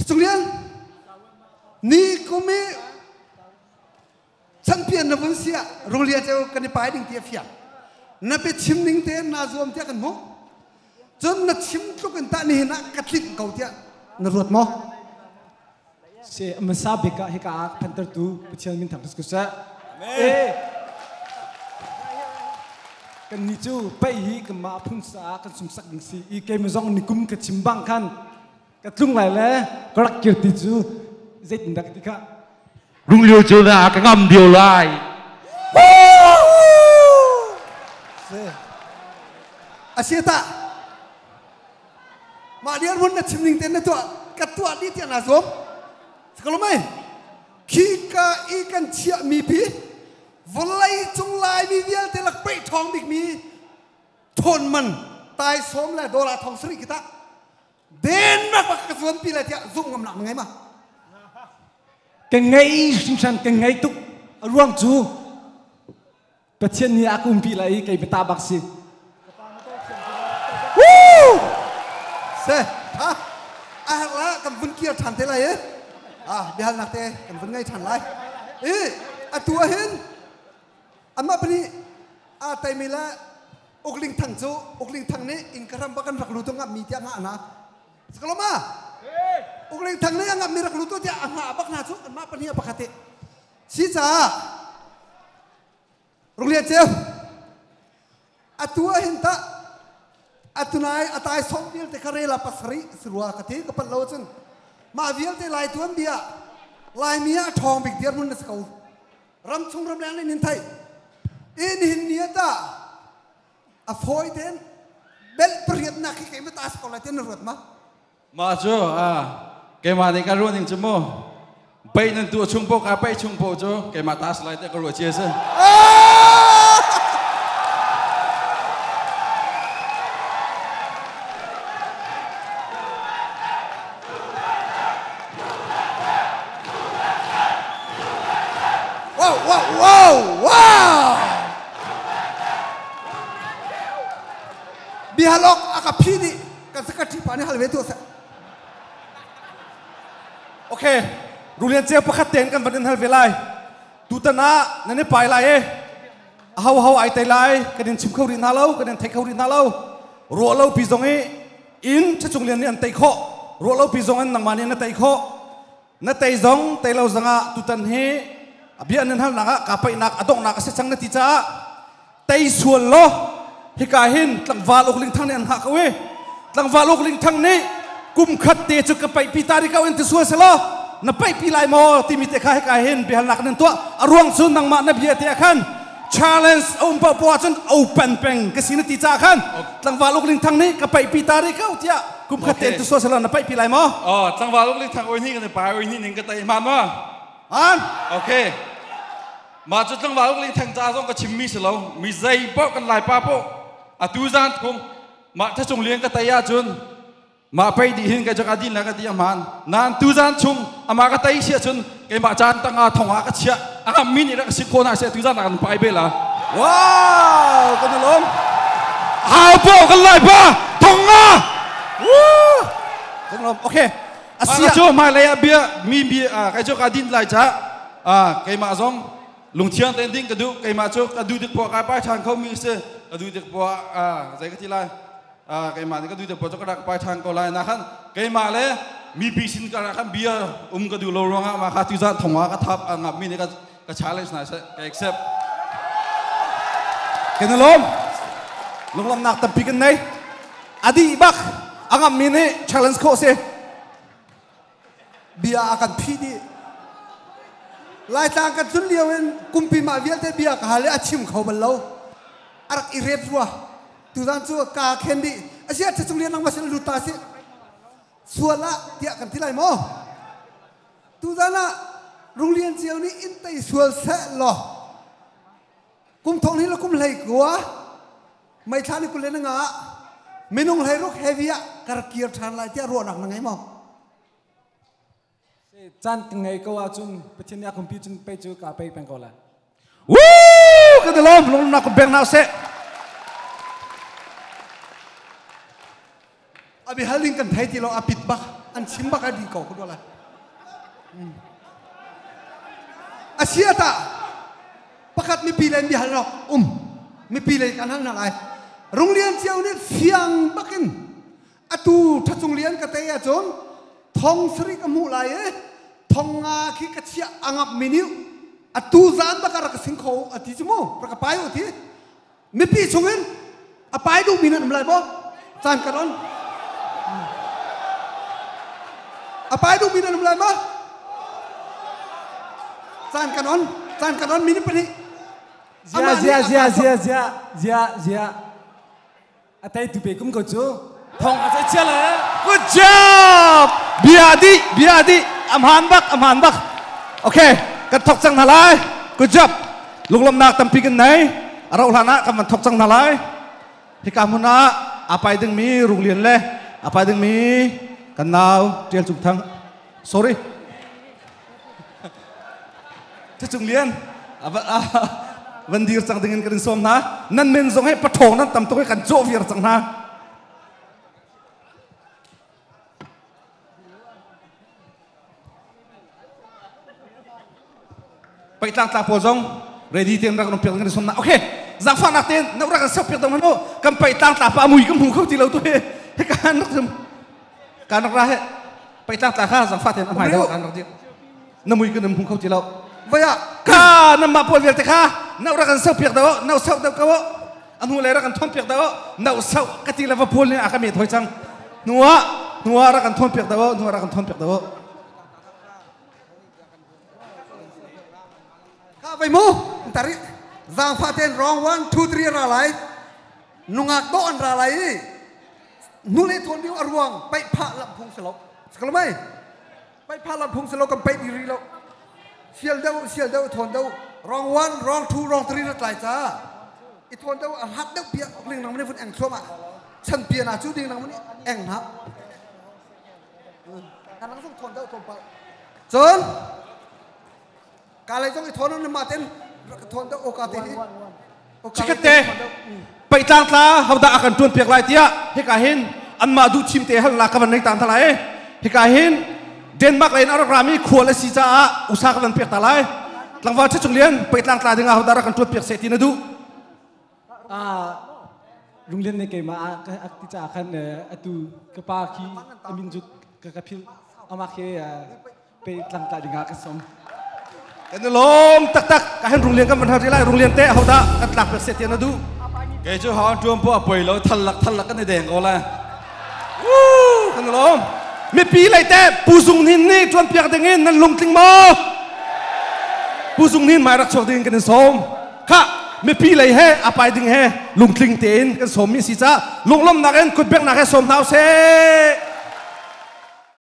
Cung Lian, ni kum i champion na vun si ah Runglia ceu kan i pai ding ti a fiang. Na biachim ning te naa zuam tiah kan hmuh. Cun na chim tluk in tah nihin ah ka tlinh ko tiah na ruat maw? Si hmasa bik ah hika ah phantertu Pathian min thangṭhat ko seh. Amen. Kan nih cu paih hi kanmah phun caah kan sungsak ding si i keimah zong nikum ka chim bang khan ka tlung lai le ka rak kir ti cu zeitindah ka ti kha. Runglio cu na ka ngam dio lai. Asia ta mah dirhmun na chim ning ten na tuah ka tuah dih tiah naa zuam sakalomai khi ka i kan chiah mi pi vawlei cung Laimi vialte lak peih ṭhawng bik mi thawn man tai sawm le dollar thong sarih khi tah Denmark bak ka zuan pi lai tiah zumh ngam nak na ngei ma? Ka ngei hringhran ka ngei tuk. A ruang cu Pathian nih a ka umpi lai i kei ta bak si. Woo! Se, ha? A herh la kan vun kir ṭhan te lai i. Ah, biahalnak te kan vun ngei ṭhan lai. I atu ahhin Amah pahnih aa teimi le Ukling Thang cu Ukling Thang nih inn ka ram bak an rak lut ngah mi tiah ngah na. Sakaloma. Ukling Thang nih a ngah mi rak lut tiah a ngah bak hna cu anmah pahnih a pakhat i. Si caah Runglian Ceu atu ah hin tah atunai atai song vialte kha rela pasarih si rua ka ti ka palh lo cun mah vialte lai tuan bia Laimi ah ṭhawng bik dirhmun na si ko ramchung ramleng nih nin theih in hin ni ta a fawi ten bel pariatnak khi keimah ta ko lai ten na ruat ma ma cu a keimah nih ka ruah ning cu mu pei nan tu chung po ka pei chung po cu keimah ta lai te ka ruah chia si. Wow, wow, wow, wow! Bihalok a ka phi dih kan secretary pa nih hal ve tu seh. Okay, Rulian ceu pakhat ten kan van in hal ve lai. Tutan ah nan i pai lai e. Ho ho ai tai lai kan in chim kho rih hna lo, kan in thei kho rih hna lo. Ruah lo pi zong i inn ṭhacung lian nih an tei khawh ruah lopi zong in nangmah nih na tei khawh na tei zong tei lo zongah tutan hi bia nan halnak ah kaa paihnak a donghnak a si cang na ti caah tei sual law hika hin tlangval uk ling thang nih an hngah ko i tlangval uk ling thang nih kum khat te cu ka paihpi ta ri ko in ti sual selaw na paihpi lai maw timi te kha hika hin biahalnak nan tuah a ruang cu nangmah na bia te ah khan challenge a um paohpaoh ahcun open peng ka si na ti caah khan tlangval uk ling thang nih ka paihpi ta rih ko tiah kum khat tein tu sual selaw na paihpi lai maw? Oh, tlangval uk ling thang oi ni kan pai oi ni ning ka tai ma ma. An. Okay. Ma cu tlangval uk ling thang ca zong ka chim mi si lo. Mi zei paoh kan lai pa paoh atu zan thung mah thachung lian ka tai ahcun Mah pei dih hin kei cu ka din le ka ti a hmaan. Nain tuzan chung amah ka tei si ahcun keimah caan tangah thong ah ka chiah. A ngammi nih rak ka si khawh hna seh tuzan ah kan pai bel ah. Wow, kan i lawm. Hau po kan lai pa thong ah. Woo! Kan lawm. Okay. Asia cu hmailei ah bia mi bia kei cu ka din lai ca keimah zong lungthiang tein ding ka duh keimah cu ka duh dik poah kai pai ṭhan kho mi si ka duh dik poah zei ka ti lai keimah nih ka duh te ka rak pai ṭhan ko lai na khan keimah le mipi sin ka khan bia um ka duh lo ruangah ma kha tuzan thong ah ka thap a ngap mi nih ka challenge na seh ka accept. Kan lawm lunglawmnak tampi kan nei adi bak a ngam mi nih challenge khawh si. Bia a kan phih dih. Laitlang kan tlun lio in kumpi mah vialte bia ka hal i a chim kho bal lo. A rak i rep rua. Tuzan cu ka khen dih. Asia ṭha cung lian nangmah sin lut ta si. Sual ah tiah kan ti lai maw? Tuzan ah Runglian cio nih inn tei sual seh law kum thong hi le kum hlei kua May thla ni 25 ah minung 16 heavy ah ka rak kir ṭhan lai tiah ruahnak na ngei maw? Caan ka ngei ko ahcun Pathian nih a kumpi cun pei cu ka pei peng ko lai. Woo! Kan i lawm lungnak kum pek hna usih. Abi hal ding kan thei ti lo a pit bak. An chim bak a di ko ku lai. Asia ta pakhat mipi le mi hal nok um mipi le kan hal na lai. Runglian Ceu nih fiang bakin atu thacung lian ka te ahcun thong sarih ka hmuh lai i thong nga khi ka chiah angap miniu atu zan bak rak ka sing kho ati cu mu rak ka pai u ti mipi chungin a pai duhmi nan um lai maw caan ka ron a pai duhmi nan um lai maw caan kan on caan kan on minute pahnih Zia zia zia zia zia zia zia a tei tu pe kum ko cu thong a chai chia le Good job! Bia di, bia di. Amhan bak, amhan bak. Okay, kan thok cang hna lai. Good job. Lunglawmhnak tampi kan nei. A rauh hlan ah kan van thok cang hna lai. Hika hmun ah a pai dingmi Runglian le a pai dingmi kan nau Tial Cung Thang. Sorry. Cung Lian van dir cang dingin kan in sawm hna. Nan men zong he pathawng nan tam tuk i kan cawh viar cang hna. Paitlang tla pawl zong ready ten rak ron piak kan som na. Okay. Zangfah nak ten na rak kan sok piak dong hanu kan paitlang tla pa mui kan hmu kho ti lo tu he. He kan rak kan rak ra he. Paitlang tla kha zangfah ten a hmai do kan rak di. Na mui kan hmu kho ti lo. Vaya Ka nan mah pawl vialte kha na rak kan sok piak do na sok do ko anu le rak kan thon piak do na sok ka ti la va pawl nih a ka met hoi cang. Nuwa nuwa rak kan thon piak do nuwa rak kan thon piak do. Ka vai mu tari zangfa ten wrong 1 2 3 ra lai nungak do an ra lai nu le thon diu aruang pai pha lam phung selo sakalo mai pai pha lam phung selo kam pai di ri lo sial deuh sial deuh thon deuh wrong 1 wrong 2 wrong 3 rat lai cha i thon deuh a hat deuh pia ling nang mani fun eng thoma chan pia na chu ding nang mani eng na kan lang sung thon deuh thon pa cun ka lei zong i thon na ma ten thon deuh oka te hi Chikate paitlang tla hauda akan tuan piak lai tia hika hin anma du chim te hal la ka van nei tan thalai hika hin Denmark lein arak rami khual a si caah usa ka van piak ta lai tlangval che chung lian paitlang tla dinga hauda rak kan tuan piak se ti na du Runglian ne keimah a ti caah khan atu ka pa khi a min cu ka ka philh amah khi pe tlangtla dingah ka som. Kan i lawm taktak ka hen Runglian kan van har lai Runglian te hodah kan tlak pek se ti na du. Kei cu hawan tuan po a poi lo thal lak thal lak kan i deng ko lai. Kan i lawm. Mipi lei te Pu Zung Hnin nih tuan piak ding in nan lungtling maw? Pu Zung Hnin mai rak chuak ding kan in sawm. Kha mipi lei he a pai ding he lungtling tein kan sawm mi si ca lunglawmnak in kutbeknak he sawm hna usih.